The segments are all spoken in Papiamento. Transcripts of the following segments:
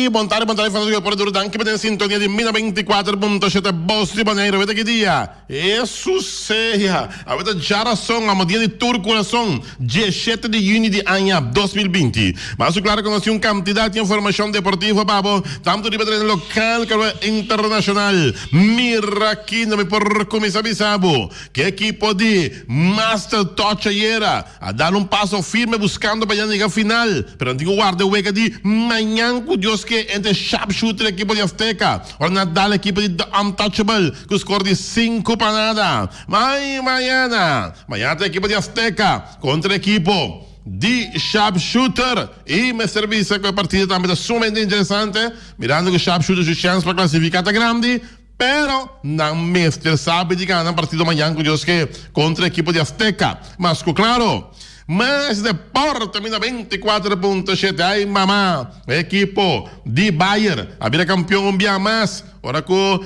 Ey, bon tardi, bon tardi fanático Deporte Duro, danki pa den sintonia di Mina 24.7 Bos di Boneiru. Aweta ki dia? Hesus sea! Aweta djarason, amo dia di tur kurason, 17 di yüni di aña 2020. Mas ku klaro ku nos tin un kantidat di informashon deportivo pa bo, tantu riba tereno lokal komo internashonal. Mira aki no mi por kuminsá bisa bo ku e ekipo di Master Touch ayera a dal un paso firme buskando pa yega final, pero nan tin ku warda e wega di mañan ku Dios ke entre Sharpshooter i ekipo di Azteca. Ora nan a dal ekipo di The Untouchable ku skor di sinku pa nada. Mai mañana, mañana ta ekipo di Azteca kontra ekipo di Sharpshooter i mester bisa ku e partido tambe ta sumamente interesante mirando ku Sharpshooter su chèns pa klasifiká ta grandi. Pero nan mester sabi di gana nan partido mañan ku Dios ke kontra ekipo di Azteca. Mas ku klaro, mas deporte mina 24.7 Ay mama, ekipo di Bayer a bira kampion un bia mas ora ku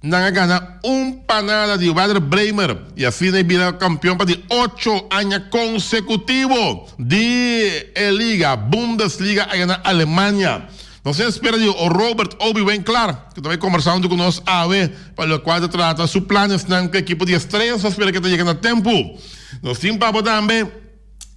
nan a gana un pa nada di Werder Bremer i asina e bira kampion pa di ocho aña konsekutivo di e liga Bundesliga aya na Alemania. Nos ta espera di Robert Obi Winklaar, ku ta bai kombersá huntu ku nos awe pa lokual ta trata su planesnan ku ekipo di Estrellas. Nos spera ku e ta yega na tempu. Nos tin pa bo tambe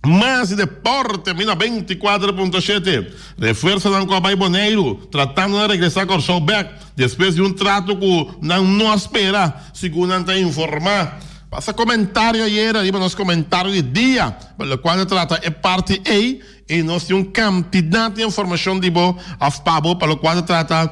mas di deporte mi na 24.7. Refuersonan ku a bai Boneiru tratando na regresá Kòrsou bèk despues di un trato ku nan no a spera, segun nan ta informá. Pasa komentario ayera riba nos komentario di dia pa lokual ta trata e parti ei. I nos tin un kantidat di informashon di bo òf pa bo pa lokual ta trata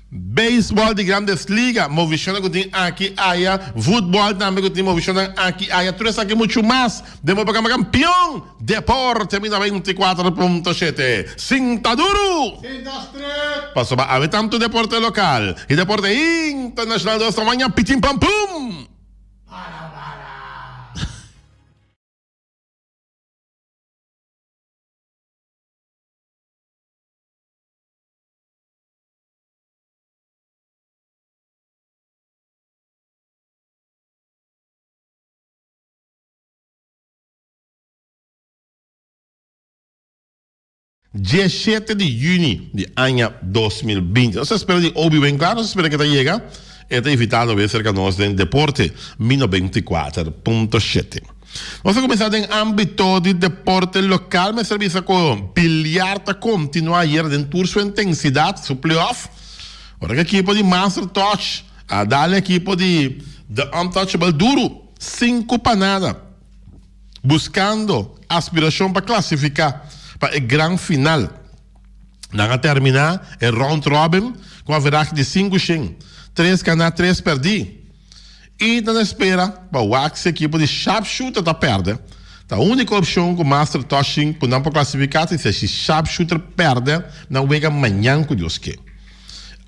beisbòl di Grandes Liga, movishonnan ku tin aki aya, futbòl tambe ku tin movishonnan aki aya, tur esaki muchu mas den bo programa Kampion Deporte mi 94.7. Sinta duru! Sinta stret! Pasobra awe tantu deporte lokal i deporte internashonal nos ta waña pitin pam pum! Para para! 17 di yüni di aña 2020. Nos ta spera di Obi Winklaar, nos ta spera ke ta yega. E ta invitá nos bes serka nos den Deporte Mi 94.7. Nos ta kuminsá den ámbito di deporte lokal. Mester bisa ku biliar ta kontinuá ayer den tur su intensidat, su playoff. Ora ku ekipo di Master Touch a dal ekipo di The Untouchable duru, sinku pa nada. Buskando aspirashon pa klasifiká pa e gran final. Nan a terminá e round robin ku averahe di sinku shen, tres ganá, tres pèrdí. I nan a spera pa wak si ekipo di Sharpshooter ta pèrdè. Ta úniko opshon ku Master Toshin ku nan por klasifiká ta si Sharpshooter pèrdè nan wega mañan ku Dios ke.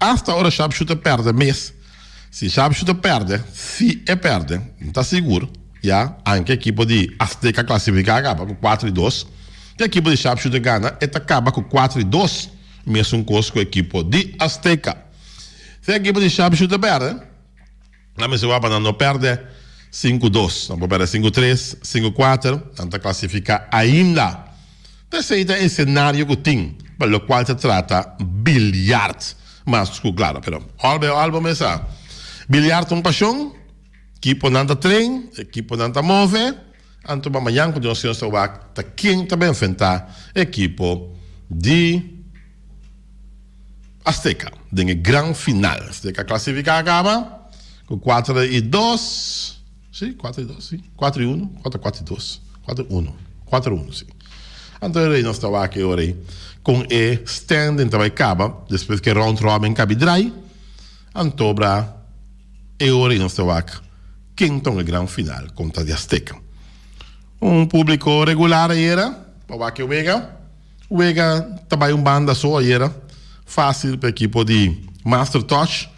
Asta ora Sharpshooter pèrdè mes, si Sharpshooter pèrdè, si e pèrdè, no ta sigur, ya, anke ekipo di Azteca klasifiká kaba ku kuater i dos. Te ekipo di Sharpshooter gana, e ta kaba ku kuater i dos, mesun kos ku ekipo di Azteca. Si ekipo di Sharpshooter pèrdè, nan mester wak pa nan no pèrdè sinku dos. Nan por pèrdè sinku tres, sinku kuater, nan ta klasifiká ainda. Esei ta e senario ku tin pa lokual ta trata bilyart. Mas ku klaro, pero òlbe òlbe mesa. Bilyart ta un pashon, ekiponan ta train, ekiponan ta move. Anto pa mañan ku nos ta wak ta ken ta bin enfrentá e ekipo di Azteca den e gran final. Azteca klasifiká a kaba ku kuater i dos, si, kuater i dos, si, kuater i unu, kuater kuater i dos, kuater unu, kuater unu, si. Anto e rei nos ta wak e ora ei kon e standing ta bai kaba despues ku e round robin kabi drai. Anto bra e ora ei nos ta wak. Ken ta un e gran final kontra di Azteca? Un publico regular ayera pa wak e wega. Wega ta bai un banda so ayera. Facil pa ekipo di Master Touch.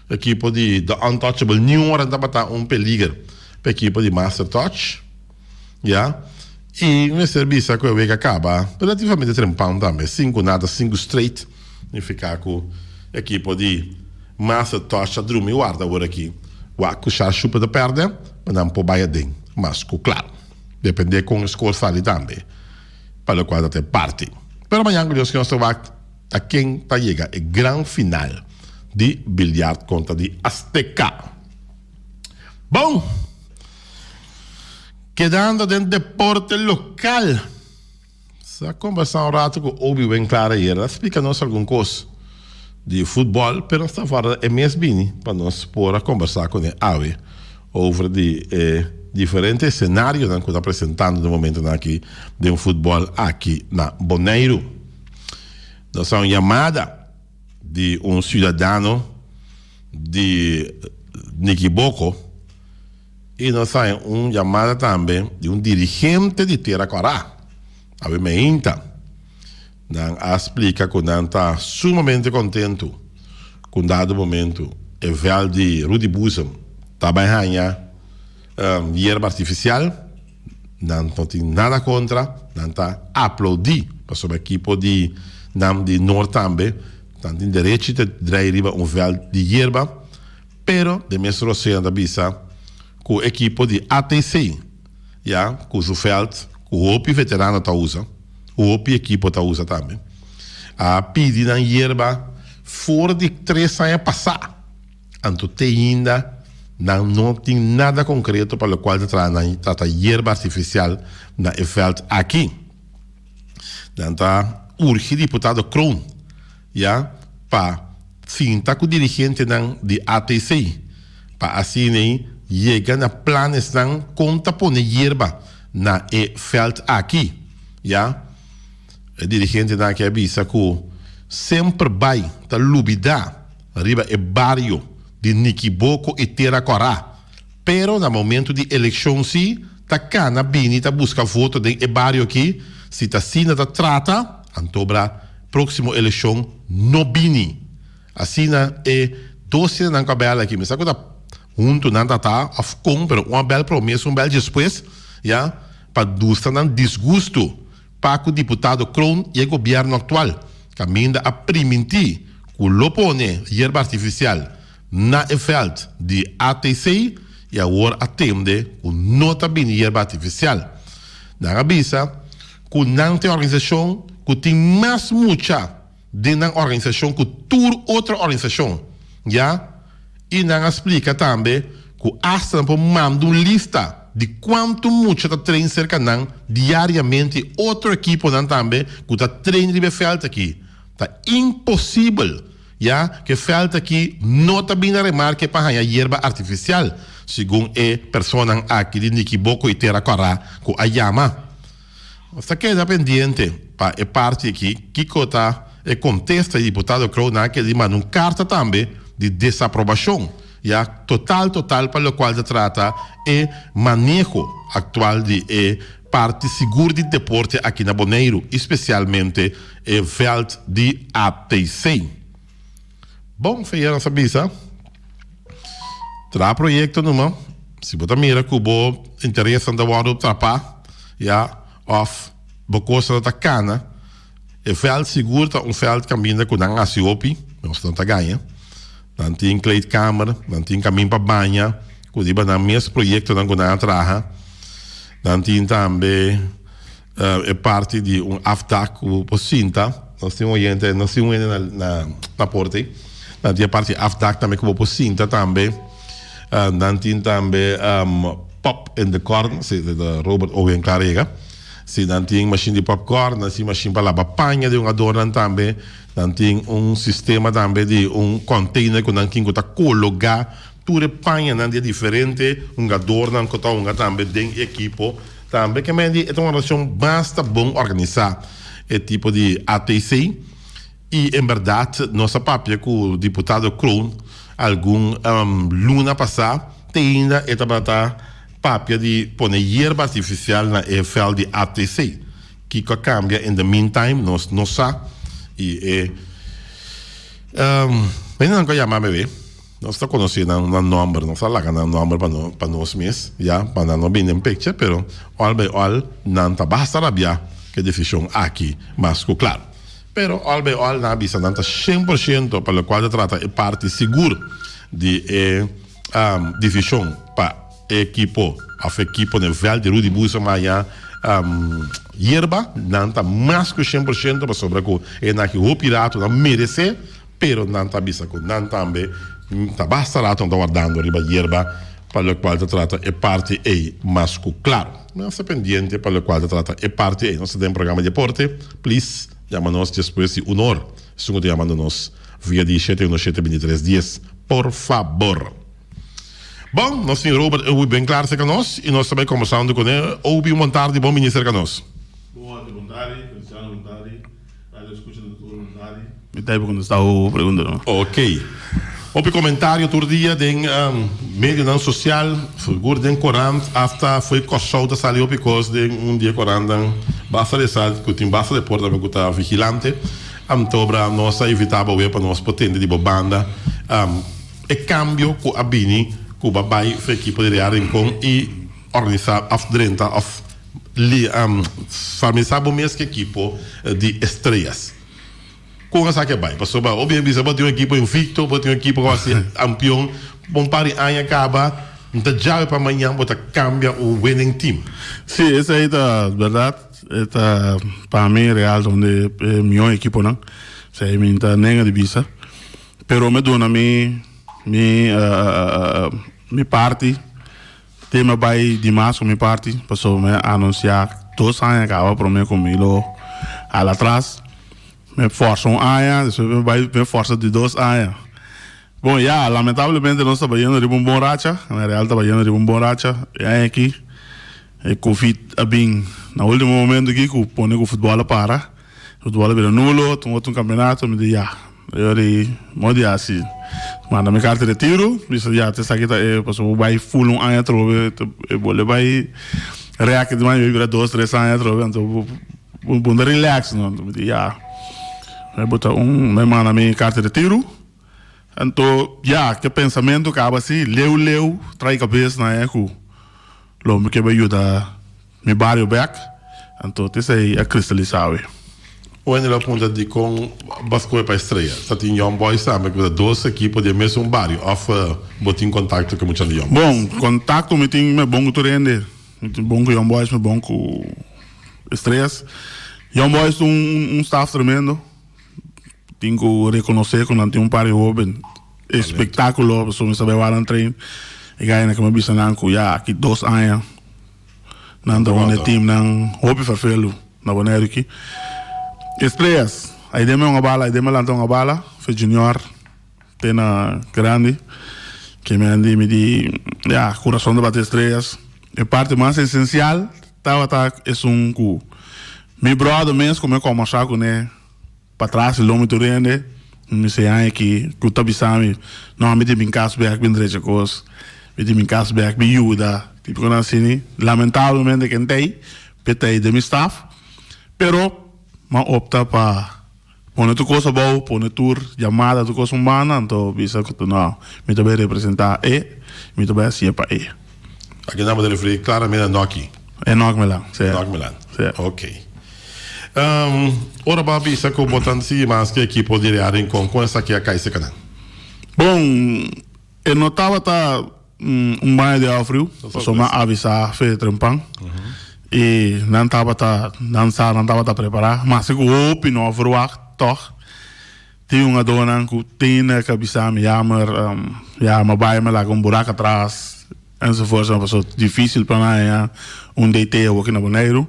Ekipo di The Untouchable niun ora tabata un peliger pa ekipo di Master Touch. Ya. I mester bisa ku e wega kaba relativamente trempan tambe. Sinku nada, sinku straight. Nifiká ku ekipo di Master Touch a drumi warda awor aki. Wak ku Sha Shupe ta pèrdè, pa nan por bai aden mas ku klaro. Dependé kon e skor sali tambe, pa lokual ta ta e parti. Pero mañan ku Dios ke nos ta wak. Ta ken ta yega e gran final di biljart kontra di Azteca. Bon! Kedando den deporte lokal, sa kombersá un ratu ku Obi Winklar ayer. El a splika nos algun kos di futbòl, pero nos ta warda e mes bini pa nos por a kombersá kuné awe over di e diferente esenarionan ku ta presentando den momentonan aki den futbòl aki na Boneiru. Nos a un yamada di un siudadano di Nikiboko i nos a haña un yamada tambe di un dirigente di Tera Kòrá, awe meinta. Nan a splika ku nan ta sumamente kontentu ku un dado momentu e vèlt di Rudy Boezem ta bai haña yerba artifisial. Nan no tin nada kontra, nan ta aplaudí pasobra ekipo di nan di Noord tambe nan tin derechi ta drei riba un vèlt di yerba, pero den mes rosé nan ta bisa ku ekipo di ATC ya ku su vèlt ku hopi veterano ta usa, hopi ekipo ta usa tambe, a pidi nan yerba for di tres aña pasá. Anto te ainda nan no tin nada concreto pa locual ta traha nan trata yerba artificial na e veld aki. Nan ta urgi diputado Kroon ya pa sinta cu dirigentenan di ATC pa asina yega na planesnan con ta pone yerba na e veld aki ya. E dirigentenan aki a bisa cu semper bay ta lubida riba e bario di Nikiboko i Tera Kòrá. Pero na momentu di elekshon si ta kana bini ta buska voto den e bario aki, si ta asina ta trata, antobra próksimo elekshon no bini. Asina e dos hende nan ku a bèl aki, mi sa ku ta huntu nan ta ta òf kon, pero un a bèl promé esun bèl despues, ya, pa dustra nan disgustu. Pa ku diputado Kroon i e gobièrnu aktual kaminda a primintí ku lo pone yerba artifisial na e vèlt di ATC i awor a tende ku no ta bini yerba artifisial. Nan a bisa ku nan ta e organisashon ku tin mas mucha den nan organisashon ku tur otro organisashon ya i nan a splika tambe ku asta nan por manda un lista di kuantu mucha ta train serka nan diariamente i otro ekiponan tambe ku ta train riba e vèlt aki. Ta imposibel ya ku e vèlt aki no ta bini na remarke pa haña yerba artifisial, segun e personanan aki di Nikiboko i Tera Kòrá ku a yama. Nos ta keda pendiente pa e parti aki kiko ta e kontesta di diputado Kroon a keda di manda un karta tambe di desaprobashon ya total total pa lokual ta trata e maneho aktual di e parti sigur di deporte aki na Boneiru i spesialmente e vèlt di ATC. Bon, Feyer nos a bisa, traha proyekto numa, si bo ta mira ku bo interesnan ta wòrdu trapá, ya, òf bo kosnan ta kana, e vèlt sigur ta un vèlt kaminda ku nan hasi hopi, nos no ta gaña. Nan tin kleedkamer, nan tin kamin pa baña, ku riba nan mes proyektonan ku nan a traha. Nan tin tambe E parti di un afdak ku por sinta, nos tin un oyente, nos tin un hende na na na porta ei. Nan tin e parti afdak tambe ku bo por sinta tambe. Nan tin tambe pop in the corn, si Robert Owen klar a yega. Si nan tin mashin di popcorn, nan tin mashin pa laba paña di un adornan tambe. Nan tin un sistema tambe di un container ku nan tin ku ta kologa Tur e pañanan di e diferente hungadornan ku ta hunga tambe den e ekipo tambe ke men di e ta un organisashon basta bon organisá e tipo di ATC i en bèrdat nos a papia ku diputado Kroon algun luna pasá te ainda e tabata papia di pone yerba artifisial na e vèlt di ATC. Kiko a kambia in the meantime nos no sa i e hendenan ku a yama mi. Nos ta conoci nan nan nomber, nos a laga nan nomber pa no pa nos mes, ya, pa nan no bini den picture, pero all by all nan ta basta rabia cu e decision aki, mas cu claro. Pero all by all nan a bisa nan ta shen por shento pa locual ta trata e parti sigur di e decision pa e ekipo of ekipo den veld di Rudy Boezem haya. Yerba, nan ta mas ku 100% pasobra ku e nan aki hopi rato nan meresé, pero nan ta bisa ku nan tambe ta basta rato nan ta wardando riba yerba pa lokual ta trata e parti ei mas ku klaro. Nan sta pendiente pa lokual ta trata e parti ei. Nos ta den programa Deporte, please yama nos despues di un or. Esun ku ta yamando nos via di shete uno shete bintitres dies, por fabor. Bon, nos tin Robert Obi ben klar serka nos i nos ta bai kombersando kuné. Obi, un bon tardi, bon bini serka nos. Bon tardi, bon tardi, Feliciano, bon tardi, radio escucha na tur, bon tardi. Mi ta por contesta bo pregunta no. Ok. Hopi comentario tur dia den medionan social, sigur den corant, hasta fo'i Kòrsou ta sali hopi kos den un di e corantnan. Basta di sa cu tin basta deporte tambe cu ta vigilante. Antobra nos a invita bo awe pa nos por tende di bo banda. E cambio cu a bini cu bo a bay for ekipo di Real Rincon y organisa of drenta of familisa bo mes cu ekipo di Estrellas. Con esaki a bay? Pasobra bo bien bisa bo tin un ekipo invicto, bo tin un ekipo cu a haci ampion pa un par di aña caba, no ta djawe pa mañan bo ta cambia un winning team. Si, esey ta berdad. E ta pa mi Real ta un di e mihor ekiponan. Esey mi ta nenga di bisa. Pero mi duna mi mi mi parti te mi a bai dimas ku mi parti pasobra mi a anunsiá dos aña kaba promé ku mi lo hala atras. Mi forsa un aña despues mi bai mi forsa di dos aña. Bon ya lamentablemente nos ta bayendo riba un bon racha, en real ta bayendo riba un bon racha e aña aki. E covid a bin na ultimo momento aki ku pone ku futbòl a para. Futbòl a bira nulo, ta un otro kampeonato, mi di ya, e ora ei mo di hasi, manda mi karta di retiro, bisa ya ta esaki ta e, pasobra bo bai ful un aña atrobe, e bolbe bai rèk di mas, e bira dos tres aña atrobe, anto bo bo no ta relax no, anto mi di ya, mi bota un, mi manda mi karta di retiro, anto ya, ke pensamentu kaba asi, leu leu trai kabes na e ku lo mi ke bai yuda. Mi bario bek, anto te esei a kristalisá awe. Wendel a puntra dikon bo a skohe pa Estrella. Sa tin Young Boys tambe ku ta dos ekipo di e mesun bario òf bo tin kontakto ku e muchanan di Young Boys? Bon, kontakto mi tin mi bon ku tur hende. Mi tin bon ku Young Boys, mi bon ku Estrellas. Young Boys ta un staf tremendo. Tin ku rekonosé ku nan tin un par di hóben espektákulo, pasobra mi sa bai wak nan train. E gainan ku mi a bisa nan ku ya aki dos aña. Nan ta wone teamnan hopi ferfelu na Boneiru aki. Estrellas, ai den me un bala, ai den me lanta un bala, fe junior te na grandi. Ke me andi mi di, ya, kurason ta bati Estrellas. E parti mas esensial tabata esun ku mi brother mes ku mi a komersá kuné. Patras di lomi tur hende, mi se haña ki ku ta bisa mi, no, mi tin bin kas bek bin drecha kos, mi tin bin kas bek bin yuda, tipikonan asini. Lamentablemente ken t'ei, p'e t'ei den mi staf, pero m'a opta pa pone tur kos abou, pone tur yamada, tur kos un banda, anto bisa ku no, mi ta bai representá e, mi ta bai hasié pa e. Aki nan bo ta referí klaramente na Noki. Enoch Milan, sí. Enoch Milan, ok. Ora bo a bisa ku bo ta sigui mas ku ekipo di Real Rincon, kon esaki a kai serka nan? Bon, e no tabata un baño di awa friu, pasobra nan a avisá fe trempan i nan tabata, nan sa nan tabata prepará, maske ku hopi no a verwagt tòg. Tin un adonan ku tin a bisa mi, Jammer, ya mi a bai mi a laga un burak atras enzovoorts, pasobra difísil pa nan haña un DT awoki na Boneiru.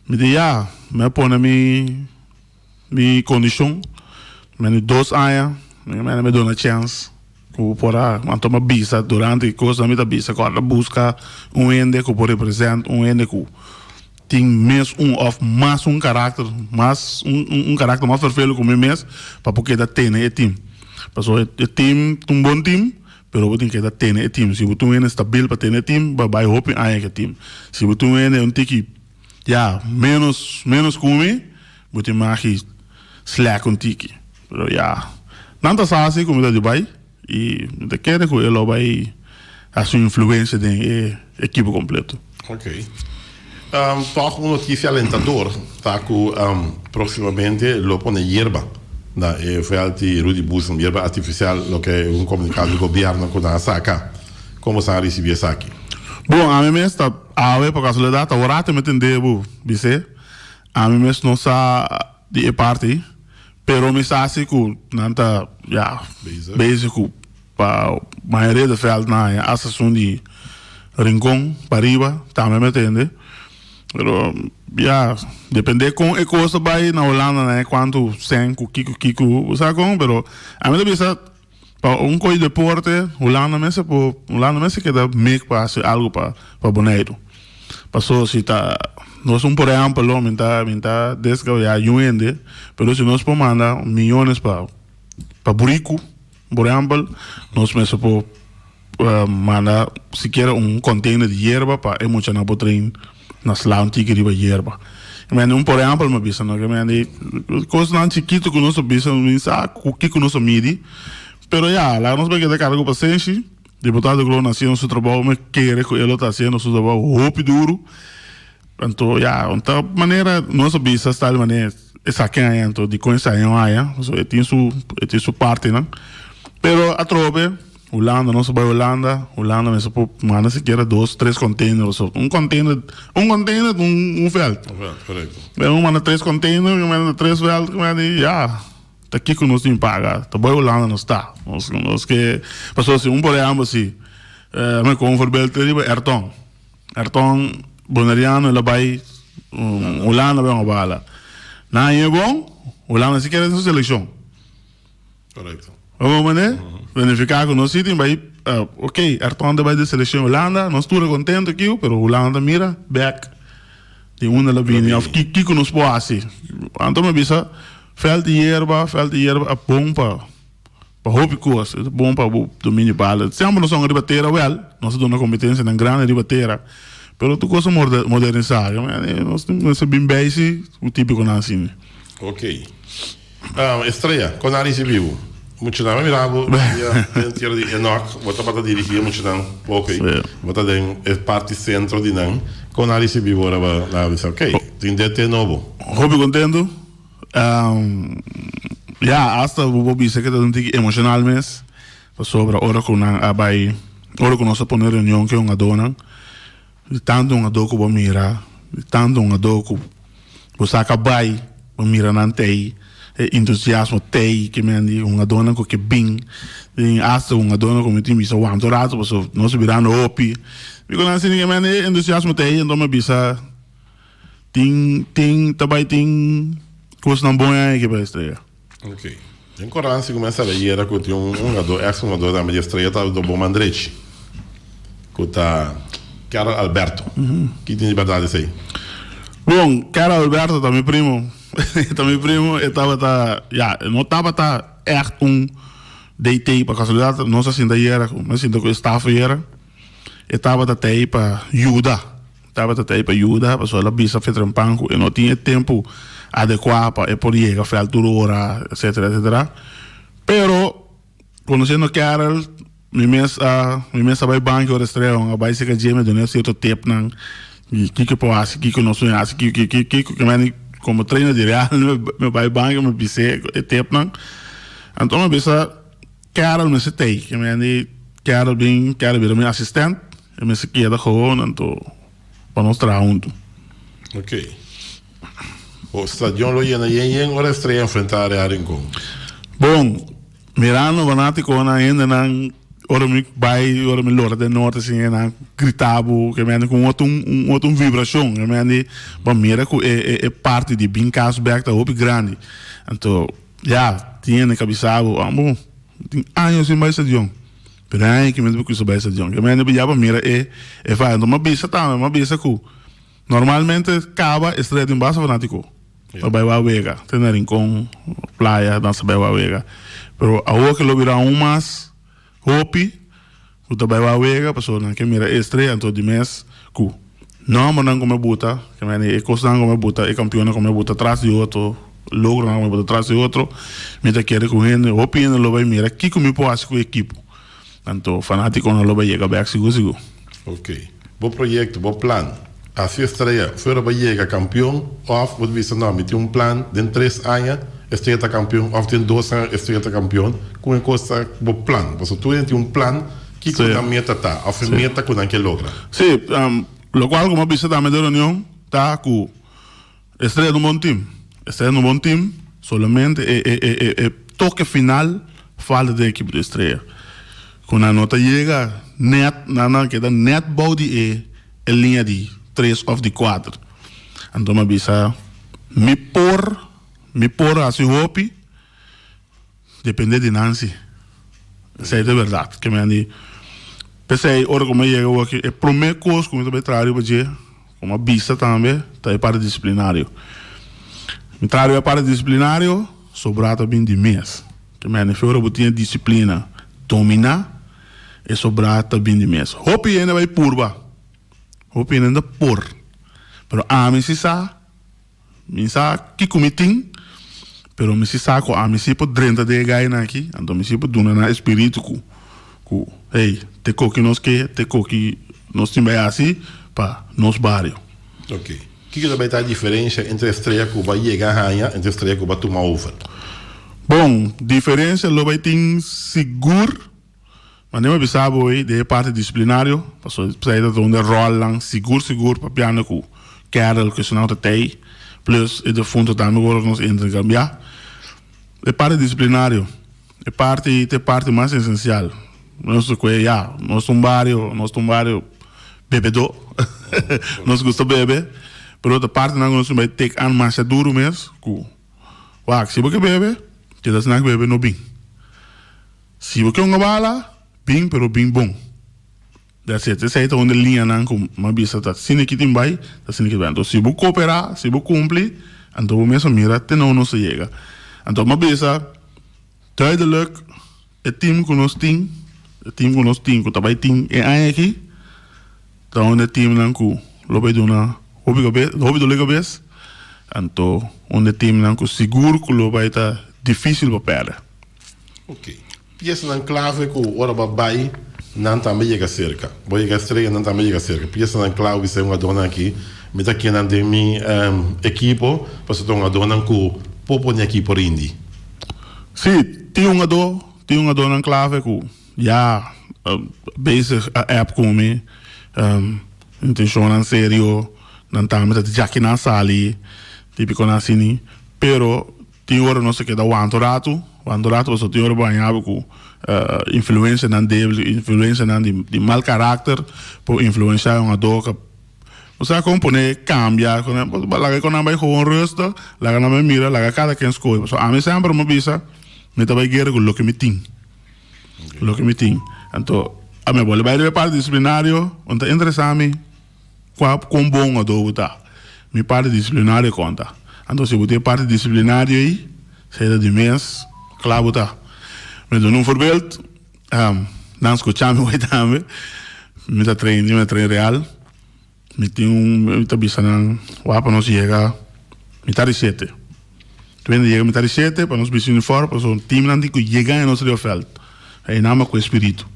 Mi di ya, mi a pone mi mi kondishon, mi di dos aña, mi mene mi duna chèns ku por a, anto mi a bisa durante e kos mi ta bisa ku ora buska un hende ku por represent, un hende ku tin mes un òf mas un karakter, mas un un karakter mas ferfelu ku mi mes pa por keda tene e tim. Pasobra e tim ta un bon tim. Pero bo tin keda tene e team. Si bo tin un hende stabil pa tene e team, bo a bai hopi aña ku e team. Si bo tin un hende un tiki, ya, menos, menos ku mi, bo tin magi slack un tiki. Pero ya, nan ta sa si ku mi ta di bai i mi ta kere ku e lo bai hasi un influensia den e ekipo kompleto. Ok. Tòg un notisia alentador ta ku próksimamente lo pone yerba na e vèlt di Rudy Boezem, yerba artifisial, loke un komunikado di gobièrnu ku nan a saka. Kon boso a risibí esaki? Bon, ami mes ta. awe pa kasualidat awor ate mi tende bo bis'é. Ami mes no sa di e parti, pero mi sa si ku nan ta ya bezig ku pa mayoria di vèlt nan haña asta esun di Rincon pa riba tambe mi tende. Pero ya depende kon e kos ta bai na Hulanda nan e kuantu sèn ku kiko kiko bo sa kon pero ami ta bisa pa un kos di deporte Hulanda mester por Hulanda mester keda mek pa hasi algu pa pa Boneiru. Paso si ta nos un por ehempel lo mi ta mi ta descabeyá yu hende pero si nos por manda miyones pa pa buriku por ehempel nos mester por manda sikiera un container di yerba pa e muchanan por train na sla un tiki riba yerba. Mi un por ehempel mi a bisa no ke mi cosnan chikito ku nos a bisa mi sa ku kiko nos a midi pero ya laga nos por keda carga ku pasenshi. Diputado Kroon haciendo su trabou, mi kere cu e lo ta haciendo su trabou hopi duro. Anto ya, un ta manera nos a bisa sta di manera esaki aña anto dicon esaki no aña, pasobra e tin su e tin su partinan. Pero atrobe Hulanda, nos a bay Hulanda, Hulanda mester por manda sikiera dos, tres container o so. Un container, un container ta un veld. Un veld, corecto. Pero manda tres container, manda tres veld, manda ya. Ta kiko nos tin paga? Ta boy Hulanda nos ta. Nos nos ke pasobra si un por ehempel si mi kon un voorbeeld te riba Ayrton. Ayrton boneriano el a bai Hulanda bai hunga bala. Nan hañ'e bon, Hulanda si kere den su selekshon. Korekto. Bo comprende? Significa ku nos si tin bai ok Ayrton ta bai den selekshon Hulanda, nos tur a kontento akiu pero Hulanda ta mira bek di unda el a bini of kiko nos por hasi. Anto mi a bisa. Veld di yerba, veld di yerba a bon pa pa hopi kos, e ta bon pa bo dominio bala. Semper nos a riba tera wèl, nos a duna kompetensianan grandi riba tera, pero tur kos a modernisá. Nos mester bin bei si ku típikonan asina. Ok. Estrella, kon a risibi bo? Muchanan, mi mira bo dia den tierra di Enoch, bo tabata dirigí e muchanan poko ei. Bo ta den e parti sentro di nan. Kon a risibi bo ora bo a bisa, ok, tin DT nobo? Hopi kontentu. Ya, asta bo por bisa ke ta un tiki emoshonal mes, pasobra ora ku nan a bai, ora ku nos a pone reunion ku e hungadónan, di tantu hungadó ku bo mira, di tantu hungadó ku bo sa ka bai, bo mira nan t'ei, e entusiasmo t'ei, ke men di hungadónan ku ke bin, tin asta hungadónan ku mi tin bisa wanta un ratu pasobra nos a birando hopi, mi ku nan sinti ke men e entusiasmo t'ei, enton mi a bisa. Tin tin ta bai tin kosnan bon aña aki pa Estrella. Ok. Den Koran si kuminsá lei era ku tin un hungadó, eks hungadó tambe di Estrella ta do bon man drechi ku ta Karel Alberto. Ki tin di bèrdat esei? Bon, Karel Alberto ta mi primo. Ta mi primo, e tabata, ya, e no tabata ègt un DT pa kasualidat nos a sinta ayera, mi a sinta ku e staf ayera. E tabata t'ei pa yuda. Tabata ta ei pa yuda, pasobra el a bisa Fetrenpan ku e no tin e tempu adekuá pa e por yega vèlt tur ora, etsetera, etsetera. Pero, konosiendo Karel, mi mes a mi mes a bai banki ora estreon, a bai serka dje, mi a dun'é sierto tipnan di kiko e por hasi, kiko no su hasi, kiko, kiko, kiko, ke meni komo trainer di Real mi bai banki mi bis'é e tipnan. Anto mi a bisa. Carol mester tei, ke mi di Carol bin, Carol bira mi asistent, e mester keda gewoon anto pa nos traha huntu. Ok. O stadion lo yena yen yen ora Estrella enfrenta Real Rincon? Bon, mirando fanaticonan, hendenan ora mi bai, ora mi lora den norte sin hendenan grita bo, ke mi ku un otro un otro vibracion, ke mi di bo mira ku e e parti di bin kas bek ta hopi grandi, anto. Ya, tin hende ka bisa bo, amo, tin años sin bai stadion. Pero e aña aki mi ta kusa bai stadion. Ke mende ya pa mira e e faya. Enton m'a bisa tambe, m'a bisa ku normalmente kaba Estrella tin basta fanatiko. Ta bai wak wega, te na Rincon, Playa, nan sa bai wak wega. Pero awor ke lo bira aun mas hopi ku ta bai wak wega pasobra nan ke mira e Estrella. Enton di mes ku Nombernan ku mi a buta, ke meni e kosnan ku mi a buta, e kampionnan ku mi a buta tras di otro, logronan ku mi a buta tras di otro, mi ta kere ku hende, hopi hende lo bai mira kiko mi por hasi ku e ekipo. Anto fanatikonan lo bai yega bèk sigur sigur. Ok. Bo proyekto, bo plan, hasi Estrella fuera bo yega kampion òf bo ta bisa no, mi tin un plan den tres aña Estrella ta kampion òf den dos aña Estrella ta kampion, kon e kos ta bo plan? Pasobra tur hende tin un plan. Kiko nan meta ta òf e meta ku nan ke logra? Sí, Lokual ku mi a bisa tambe den reunion ta ku Estrella ta un bon tim. Estrella ta un bon tim, solamente e e e e e toke final falta den ekipo di Estrella. Ku nan no ta yega nèt, nan nan keda nèt bou di e e liña di tres òf di kuater. Anto mi a bisa mi por mi por hasi hopi. Depende di nan si. Esei ta berdad. Ke men di, p'esei ora ku mi a yega awor aki, e promé kos ku mi ta bai traha riba dje, ku mi a bisa tambe, ta e parti disiplinario. Mi traha riba e parti disiplinario, sobrá ta bin di mes. Ke men di, ora bo tin e disiplina dominá, e sobrá ta bin di mes. Hopi hende bai purba, hopi hende ta por, pero ami si sa. Mi sa kiko mi tin, pero mi si sa ku ami si por drenta den e gainan aki, anto mi si por duna nan e spiritu ku, ku, hey, te koki nos ke, te koki nos tin bai hasi pa nos bario. Ok. Kiko ta bai ta e diferensha entre Estrella ku bo a yega haña entre Estrella ku bo a tuma over? Bon, diferensha lo bai tin sigur. Mane mi bisa bo ei den e parti disiplinario, pasobra esei ta un de rolnan sigur sigur papiando ku Carol ku esnan ta tei, plus e defunto tambe ku ora nos entra kambia. E parti disiplinario, e parti ta e parti mas esensial. Nos ta kue ya, nos ta un bario, nos ta un bario bebedó, nos gusta bebe, pero ta partinan ku nos tin bai tek an masha duru mes ku wak si bo ke bebe, keda esnan ku bebe no bin. Si bo ke un bala, bin pero bin bon. That's it. Esei ta un di liñanan ku mi a bisa ta asina ki tin bai, ta asina ki tin bai. Anto si bo koperá, si bo kumpli, anto bo mes a mira te nou nos a yega. Anto mi a bisa duidelijk e team ku nos tin, e team ku nos tin ku ta bai tin e aña aki, ta un di e teamnan ku lo bai duna hopi kabes, hopi dole kabes. Anto un di e teamnan ku sigur ku lo bai ta difísil pa pèrdè. Ok. Piesanan clave cu ora bo a bay, nan tambe yega cerca. Bo yega Estrella, nan tambe yega cerca. Piesanan clave bisa e hungadornan aki, mi ta kinan den mi ekipo, pasobra ta hungadornan cu por pone ekipo rindi. Sí, tin hungador, tin hungadornan clave cu ya bezig a app cu mi, intencionnan serio, nan tambe ta djaki nan sali, tipiconan asini, pero. Tin ora nos ta keda wanta un ratu, wanta un ratu pasobra tin ora bo haña bo ku influensianan debil, influensianan di mal karakter por influensiá un adoka. Bo sa kon pone kambia, laga e konan bai gewoon rustig, laga nan bai mira, laga kada ken skohe. Pasobra ami semper mi bisa mi ta bai guera ku loke mi tin, loke mi tin. Anto ami a bolbe bai riba e parti disiplinario, bo no ta interesá mi. Kua kon bon adobo bo ta? Mi parti disiplinario konta. Anto si bo tin e parti disiplinario ei, esei ta di mes kla bo ta. Mi duna un voorbeeld, nan skucha mi hoy tambe, mi ta train, mi ta train Real, mi tin un, mi ta bisa nan wak pa nos yega mitar di shete. Tu hende yega mitar di shete pa nos bisti uniform pasobra teamnan tin ku yega en nos riba veld. Einan bo ku e spiritu.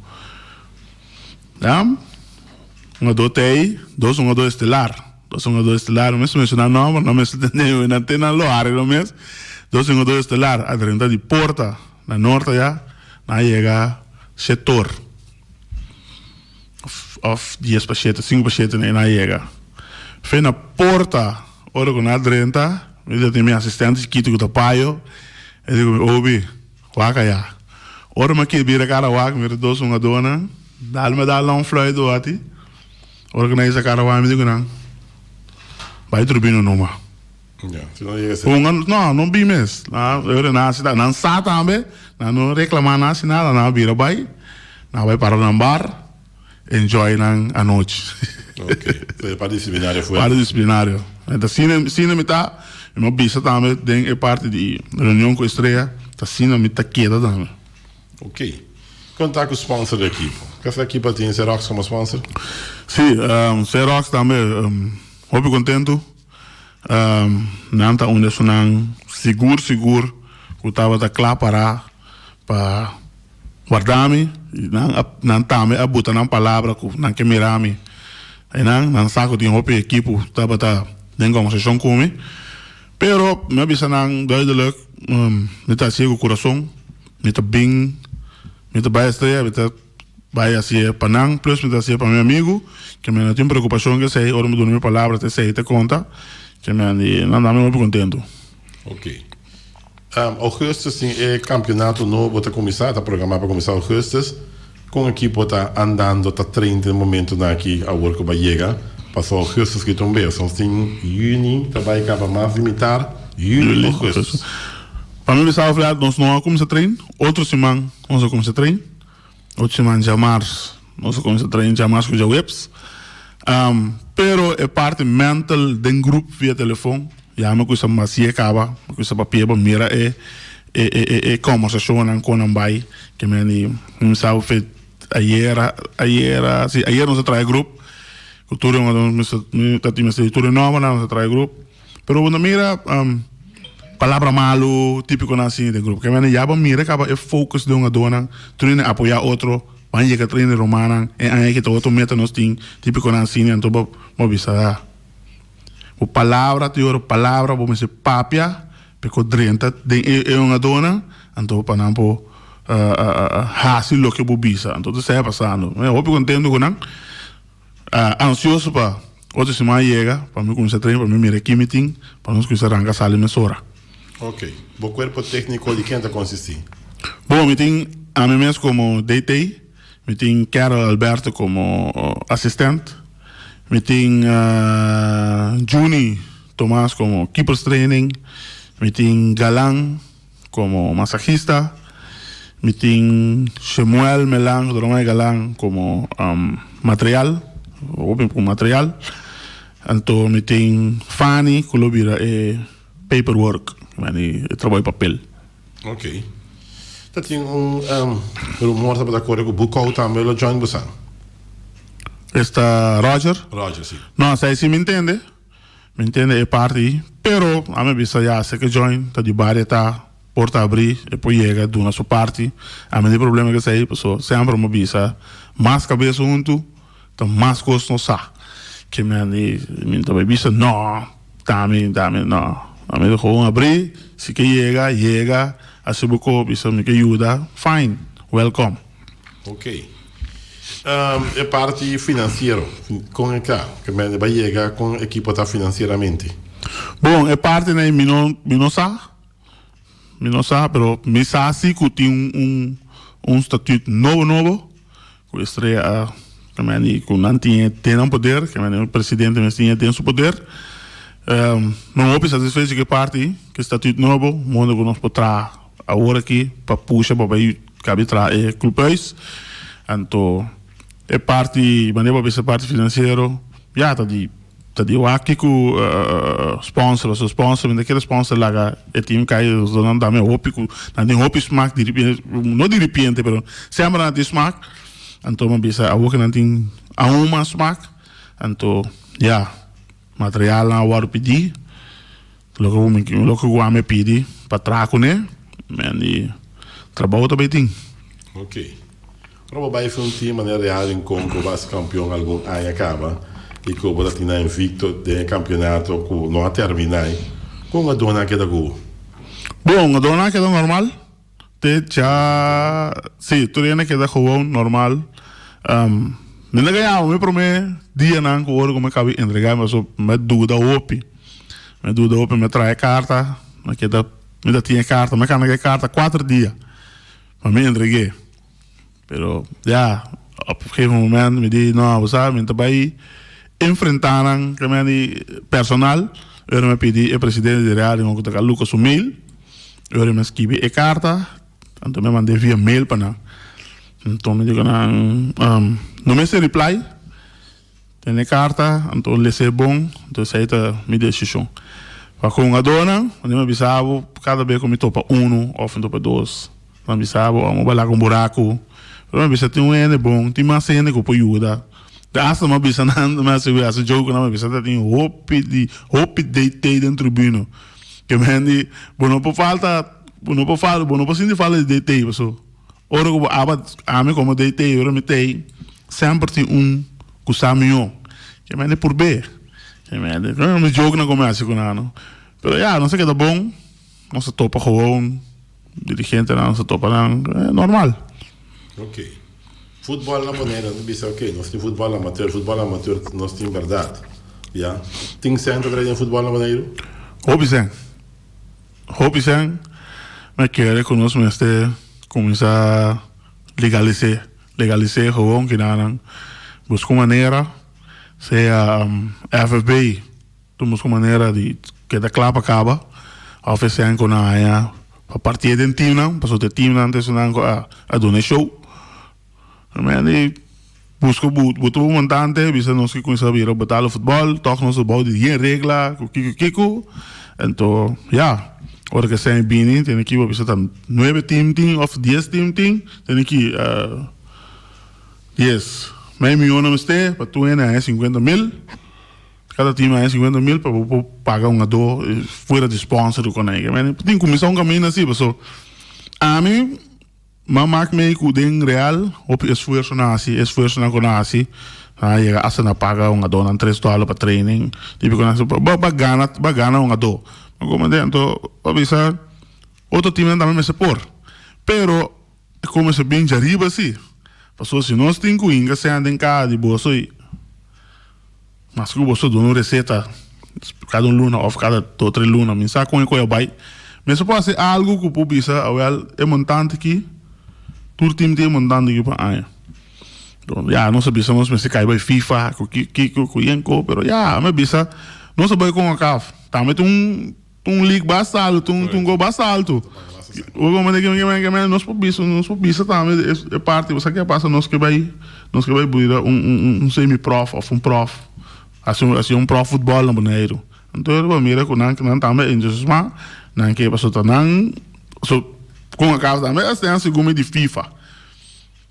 Ya. Un a tei, dos un a estelar. Dos un a estelar, no mester menciona nomber, no mester tende, nan te nan lo hari lo mes. Dos un a estelar, a drenta di porta na norte ya, nan a yega shetor. Of, of dies pa shete, sinku pa shete nan a yega. Fe na porta, ora ku nan a drenta, mi ta tin mi asistente chikito ku ta payo, e di ku mi, Obi, Wak aya. Ora mi a kere bira kara wak, mi mira dos hungadónan. Dal mi a dal nan un fluit duati. Ora ku nan hisa kara wak, mi di ku nan, Bai trubino numa. Ya, si no yega ser. Hunga, no, no bin mes. Nan, ora nan hasi ta, nan sa tambe, nan no reklamá nan hasi nada, nan a bira bai, nan a bai para nan bar, enjoy nan anochi. Ok, so e parti disiplinario fuerte. Parti disiplinario. Ta asina, asina mi ta, mi a bisa tambe den e parti di reunion ku Estrella, ta asina mi ta keda tambe. Ok. Kon ta ku sponsor di ekipo? Kasa ekipo a tin Xerox komo sponsor? Si, Xerox tambe hopi kontentu. Nan ta un di esunnan sigur sigur ku tabata kla para pa warda mi i nan a nan tambe a buta nan palabra ku nan ke mira mi. Einan nan sa ku tin hopi ekipo tabata den kòmbersashon ku mi, pero mi a bisa nan duidelik mi ta hasié ku kurason, mi ta bin, mi ta bai Estrella, mi ta. Bai hasié pa nan, plus mi ta hasié pa mi amigu, ke mi no tin preokupashon ku esei, ora mi duna mi palabra ta esei ta konta, ke mi di nan ta mi hopi kontentu. Ok. Augustus tin e kampionato nobo ta kuminsá, ta programá pa kuminsá augustus. Kon ekipo ta andando, ta train den momentunan aki awor ku bo a yega? Paso augustus ki ta un bes, nos tin yüni ta bai kaba mas di mitar, yüli, augustus. Pa mi bisa Alfred, nos no a kuminsá train, otro siman nos a kuminsá train. Otro siman djamars nos a kuminsá train djamars ku djaweps. Pero e parti mental den grup via telefon ya mi kusa masié kaba, mi kusa papia pa mira e e e e kombersashonnan kon nan bai. Ke men di mi sa fe ayera ayera si ayera nos a traha e grup ku tur e mi ta tin mester di tur e nòmbernan nos a traha e grup. Pero bo no mira palabra malu, típiconan asina den grupo. Kemende ya bo mira kaba e focus den hungadónan, tur hende apoyá otro, ban yega train di rumannan, e aña aki ta otro meta nos tin, típiconan asina, anto bo bo bisa ah, bo palabra ta yora palabra, bo mester papia pa e drenta den e e hungadónan, anto pa nan por hasi loke bo bisa. Anto ta esei a pasando. Mi hopi contento ku nan. Ansioso pa otro siman yega pa mi kuminsá train pa mi mira ki mi tin pa nos kuminsá ranka sali mesora. Ok. Bo kuerpo tékniko di ken ta konsistí? Bon, mi tin ami mes komo DT, mi tin Carol Alberto komo asistent, mi tin Juni Tomas komo keepers training, mi tin Galan Komo masahista mi tin Shemuel Melan Rodromay Galan komo material, hopi ku material. Anto mi tin Fanny ku lo bira e paperwork, e trabou di papel. Ok. Ta tin un rumor tabata kore ku Bukou tambe lo join bosan. Esta Roger? Roger, si. No, esei si mi ntende. Mi ntende e parti ei, pero ami a bisa ya si ke join ta di baria ta porta abri e por yega duna su parti. Ami no tin problema ku esei paso semper mi a bisa mas kabes huntu ta mas kos nos sa. Ke mi a di mi ta bai bisa no ta mi ta mi no. Ami ta gewoon abri si ke yega yega hasi bo ko bisa mi ke yuda fine welcome. Ok. E parti finansiero, kon e ta? Ke mende bai yega kon ekipo ta finansieramente? Bon, e parti nei mi no mi no sa, mi no sa, pero mi sa si ku tin un un statuut nobo nobo ku Estrella a ke mende ku nan tin e den nan poder, ke mende e presidente mes tin e den su poder. Mi hopi satisfecho ku e parti, ku e statuut nobo, modo ku nos por traha Awor aki pa pusha pa bai kabi traha e clubhuis anto e parti manera bo a bisa parti financiero ya ta di ta di wak kico sponsor pasobra sponsor mi ta kere sponsor laga e team kai pasobra nan dame hopi ku nan tin hopi smak di ripiente no di ripiente pero semper nan tin smak anto mi a bisa awor ke nan tin aun mas smak anto ya materialnan a wòrdu pidi. Loke ku mi loke ku ami a pidi pa traha kuné, men di trabou ta bay tin. Ok. Ora bo bay un team manera Real Rincon ku bas kampion algun aña kaba i ku bo ta tin nan invicto den e kampeonato ku no a terminá, kon hungadónan a keda ku bo? Bon, hungadónan a keda normal. Te cha, sí, tur hende keda gewoon normal. Mi no gaña mi prome dianan ku ora ku mi kabi entregá mi pasobra mi a duda hopi. Mi a duda hopi, mi a traha e karta, mi keda, mi ta tin e karta, mi a kanda ku e karta kuater dia pa mi entreg'é. Pero ya, op un gegeven moment mi di, no, bo sa, mi ta bai enfrentá nan ku mi di personal. Ora mi a pidi e presidente di Real Rincon ku ta Luca su mail. Ora mi a skibi e karta, anto mi a mand'é via mail pa nan. Anto mi di ku nan, no mester reply. Tene karta, anto les'é bon, anto esei ta mi desishon. Pa ku hungadónan, mi a bisa bo kada bes ku mi topa unu òf mi topa dos, mi a bisa bo amo bala ku un buraku, pero mi a bisa tin un hende bon, tin mas hende ku por yuda. Te asta mi a bisa nan, mi a hasi joke ku nan, mi a bisa ta tin hopi di hopi DT den tribuna. Ke men di bo no por falta, bo no por falta, bo no por sinti falta di DT paso. Ora ku bo aba ami komo DT, ora mi tei, semper tin un ku sa mihó. Ke mende purb'é. Ke mende, mi joke nan ku mi hasi ku nan no. Pero ya, nos a keda bon, nos a topa gewoon, dirigentenan nos a topa nan, normal. Ok. Futbòl na Boneiru, nan ta bisa oke, nos tin futbòl amateur, futbòl amateur nos tin bèrdat, ya. Tin sèn ta traha den futbòl na Boneiru? Hopi sèn. Hopi sèn. Mi kere ku nos mester kuminsá legalis'é, legalis'é gewoon kinanan. Buska un manera, sea FFB. Tur busca manera di keda kla pa kaba of e sèn ku nan haña pa partié den teamnan, pasobra e teamnan ta esunnan ku a duna e show. Men di busca bo bo ta bo montante bisa nos ke kuminsá bira betalo futbòl tòg nos ta bou di yen regla ku kiko kiko. Anto ya ora ku e sèn bini tene ki bo bisa ta nuebe team tin òf dies team tin tene ki dies mei mion nan mester pa tur hende haña 50.000. Kada team haña 50.000 pa bo por paga un ado fuera di sponsor ku konai. Tin kuminsá un kaminda asi paso ami m'a mak mei ku den Real hopi esfuerso nan hasi, esfuersonan ku nan hasi nan a yega asta na paga un adonan tres dòler pa training típiko nan hasi pa pa gana pa gana un ado. Mi komende anto a bisa otro teamnan tambe mester por pero e kuminsá bin djariba si paso si nos tin ku hinka sèn den kaha di boso i. Mas ku boso duna un reseta kada un luna òf kada dos tres luna, mi sa kon e koe a bai. Mester por hasi algu ku por bisa, awèl, e montante aki, tur tim tin e montante aki pa aña. Don, ya, nos a bisa nos mester kai bai FIFA, ku kiko, ku yenko, pero ya, mi a bisa, nos a bai Concacaf, tambe tin un. Un league basta alto, un un gol basta alto. Bo comprende ke men ke men nos por bisa nos por bisa tambe e parti bo sa ke a pasa nos ke bai nos ke bai bira un un un semi prof of un prof hasi un hasi un prof futbol na Boneiru. Anto bo mira ku nan nan tambe entusiasma nan ke pasobra ta nan so kon a kaba tambe esei nan segun mi di FIFA.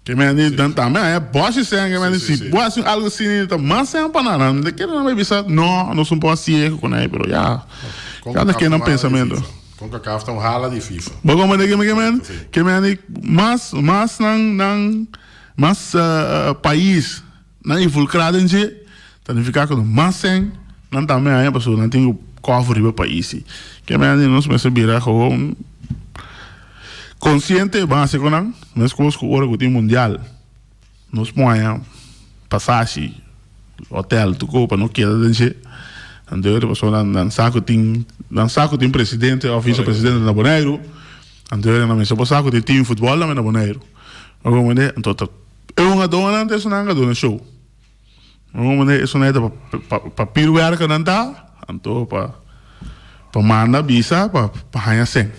Ke men di nan tambe haña bòshi sèn ke men di si bo hasi algu asina ta mas sèn pa nan. Nan ta kere nan bai bisa no nos no por hasié ku nan pero ya kada ken nan pensamentu. Concacaf ta un hala di FIFA. Bo komprende ke mi ke men? Ke men di mas mas nan nan mas pais nan involukrá den dje ta nifiká ku mas sèn nan tambe haña pasobra nan tin ku kòfer riba pais. Ke men di nos mester bira gewoon. Konsiente ban hasi ku nan, meskos ku ora ku tin mundial nos muaña pasashi, hotel, tur kos pa no keda den dje. Anto e pasobra nan nan sa ku tin nan sa ku tin presidente òf visepresidente na Boneiru, anto e nan mester por sa ku tin team futbòl tambe na Boneiru. Bo comprende? Anto ta e hungadónan ta esunnan ka duna show. Bo comprende? Esunnan ta pa pa pirwèrka nan ta, anto pa pa manda bisa pa pa haña sèn.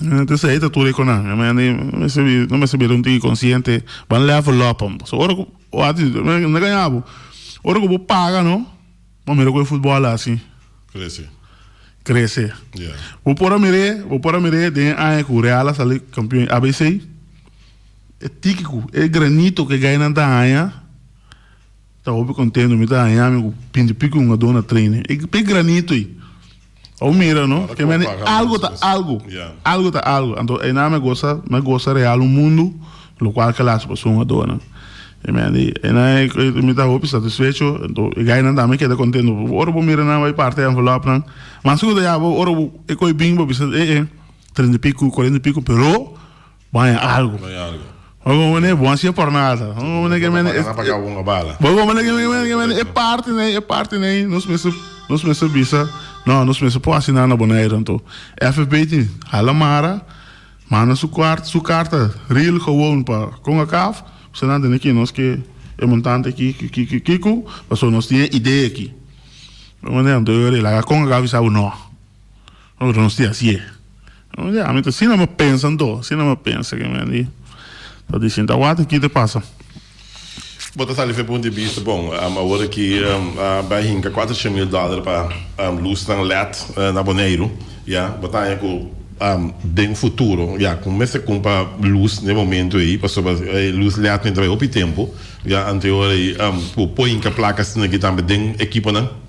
Entonces ahí ta tur e konan. I mean, no mester bi, no mester bira un tiki konsiente. Ban level up. So ora ku, wak, no gaña bo. Ora ku bo paga no, bo mira ku e futbòl hasi. Krese. Krese. Yeah. Bo por a mir'é, bo por a mir'é den e aña ku Real a sali kampion ABC. E tiki ku, e granito ku e gainan ta haña, ta hopi kontento. Mi ta haña mi ku binti piku hungadó na training. E granito ei. Bo mira no, ke mende algo ta algo, algo ta algo. Anto einan mi gosa, mi gosa real un mundu, lokual ke lachi pa su hungadónan. E mende, einan mi ta hopi satisfecho, anto e gainan tambe keda kontento. Ora bo mira nan bai parti e envelopnan, mas ku ta ya bo ora bo e koi bin bo bisa e e treinta i piku, kuarenta i piku, pero Bo haña algu. Bo haña algu. Bo komprende? Bo hasié por nada. Bo komprende ke mende. Bo paga un bala. Bo komprende ke mende ke mende e parti nei, e parti nei nos mester nos mester bisa no nos mester por hasi nan na Boneiru anto FFB tin hala mara manda su kuart su karta real gewoon pa Concacaf bisa nan tene ki nos ke e montante aki ki ki ki kiko pasobra nos tin e idea aki. Bo komprende? Anto e laga Concacaf bisa bo no. Nos tin hasié. Ya, mi ta asina mi pensa anto, asina mi pensa ke mi di ta di sinta wak ki ta pasa. Bo ta sali for e punto di bista, bon, awor aki a bai hinka 400.000 dòler pa lusnan led na Boneiru, ya, bo ta haña ku den futuro, ya, ku mester kumpra lus na e momento ei, pasobra e lus led no ta bai hopi tempu, ya, anto e ora ei bo por hinka plaka asina aki tambe den ekiponan.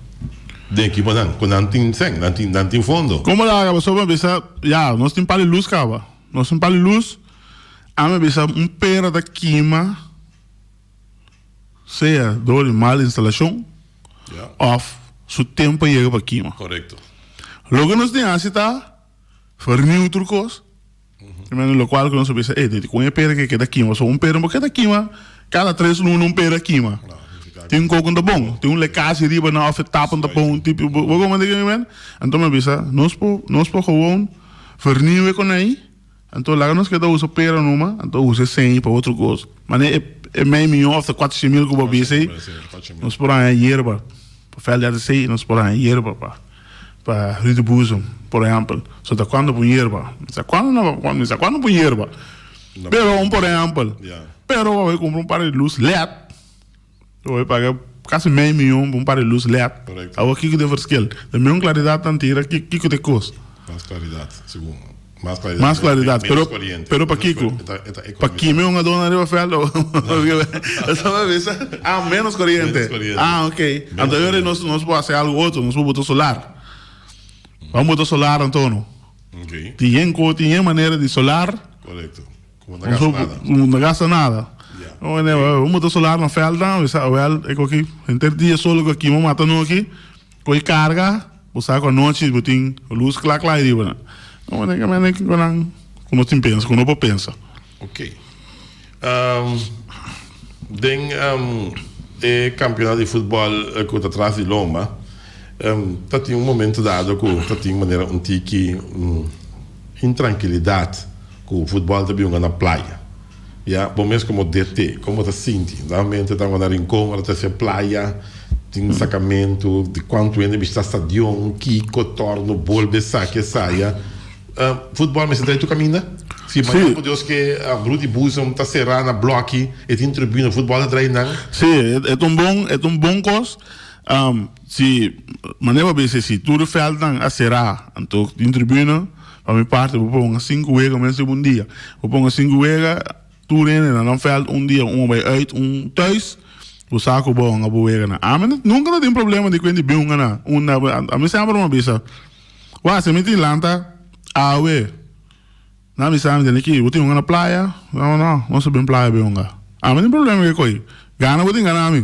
Den ekiponan ku nan tin sèn, nan tin nan tin fondo. Komo laga pasobra mi a bisa, ya, nos tin pali lus kaba. Nos tin pali lus, ami a bisa un pera ta kima sea dor di mal instalashon òf su tempu a yega pa kima. Korekto. Loke nos tin hasi ta vernieuw tur kos. Lokual ku nos a bisa, ey, di kon e pera ke keda kima? Pasobra un pera no por keda kima. Kada tres luna un pera kima. Tin un koko ta bon, tin un lekasi riba nan òf e tapa ta bon, tipo, bo bo komprende ke mi men? Anto mi a bisa, nos por, nos por gewoon vernieuw e konei, anto laga nos keda usa pera numa, anto usa e sèn pa otro kos. Manera e e mei miyon òf ta kuatrocientos mil ku bo a bisa ei, nos por haña yerba pa vèld di RTC, nos por haña yerba pa pa Ruud de Boezem, por ehèmpel. So ta kuando pun yerba? Mi sa kuando no, mi sa kuando pun yerba. Pero un por ehèmpel. Pero bo bai kumpra un par di lus led, bo bai paga kasi mei miyon pa un par di lus led. Awor kiko ta e verschil? Ta mion klaridat nan tira, kiko ta e kos? Mas klaridat, segun. Mas klaridat. Mas klaridat, pero pero pakiko? Pa kime un adorno ariba veld? Esaki a bisa? Ah, menos koriente. Ah, ok. Anto e ora nos nos por hasi algo otro, nos por bota solar. Ban bota solar anto no. Tin yen ko, tin yen manera di solar. Korekto. Ku no ta gasta nada. Ku no ta gasta nada. Ban bota solar na veld nan, bisa awel e koki henter dia solo ku a kima mata noki. Koe karga, bo sa ku anochi bo tin lus kla kla riba nan. No mane ke mane ku nan ku no tin pensa, ku no por pensa. Ok. Den e kampionato di futbòl ku ta tras di lomba, ta tin un momento dado ku ta tin manera un tiki intrankilidat ku futbòl ta bin hunga na playa. Ya, bo mes komo DT, komo bo ta sinti? Normalmente ta na Rincon, ora ta hacia playa, tin sakamentu di kuantu hende bishita stadion, kiko, torno, bolbe, esaki, esaya. Futbòl mester trae tur kaminda? Si mañana por Dios ke Rudy Boezem ta será na blòki, e tin tribuna, futbòl ta trae nan? Sí, e ta un bon, e ta un bon kos. Si, manera bo a bisa, si tur e vèldnan a será, anto tin tribuna. Pa mi parti bo ponga sinku wega mes riba un dia. Bo ponga sinku wega, tur hende na nan veld un dia, un a bai uit, un thuis, bo sa ku bo hunga bo weganan. Ami nunka ta tin problema di kuenti bin hunga na unda, ami semper mi a bisa, wak si mi tin lanta awe, nan bisa mi tene ki bo tin hunga na playa? No, no, nos ta bin playa bin hunga. Ami no tin problema ku e koi, gana bo tin gana mi,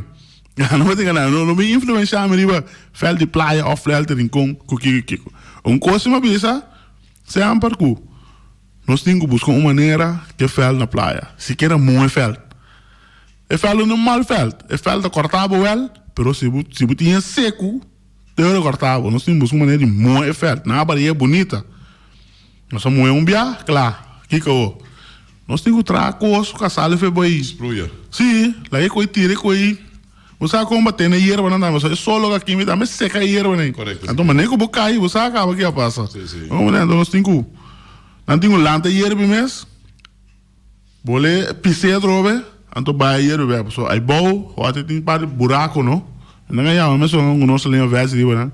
gana bo tin gana mi, no bin influensha mi riba veld di playa of veld di rincon ku kiko kiko. Un kos si mi a bisa semper ku nos tin ku buska un manera ke veld na playa, sikiera moe veld. E veld no ta un mal veld, e veld ta kòrta bo wèl, pero si bo si bo tin e seku te ora kòrta bo. Nos tin buska un manera di moe e veld, nan a baria bunita. Nos a moe un bia, kla, kiko awor? Nos tin ku traha kos ku a sali fe bai. Spruya. Sí, laga e koi tira e koi. Bo sa kon bo tene yerbanan tambe, so e solo ku a kimi tambe seka e yerbanan. Korekto. Anto manera ku bo kai, bo sa kaba ke a pasa. Sí, sí. Anto nos tin ku, nan tin ku lanta e yerba mes, bo le pis'é atrobe, anto bai e yerba bek. So aibou, wak tin par di buraku no. Nan a yama mesun ku nos ta lema vèrs riba nan,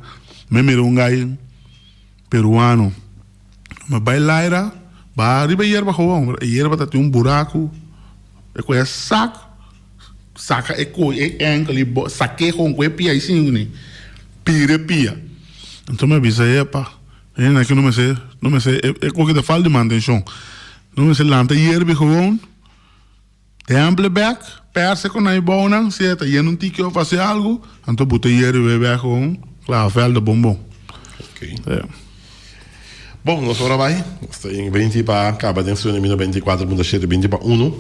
mi mira un gai peruano. Mi bai laira, baha riba e yerba gewoon, e yerba ta tin un buraku, e kohe sak, saka e koe e enkel i bo sak'é gewoon ku e pia i sin ni pira e pia. Anto mi a bisa, epa, hende aki no mester, no mester, e koke ta falta di mantenshon, no mester lanta yerba gewoon. Temple bek, perse ku nan e bounan, si e ta yena un tiki of hasi algu, anto bo ta yeri wei bek gewoon, kla, vèlda bon bon. Ok. Bon, nos ora bai. Nos ta yen 20 pa kaba den studio numero 24.7, 20 pa uno.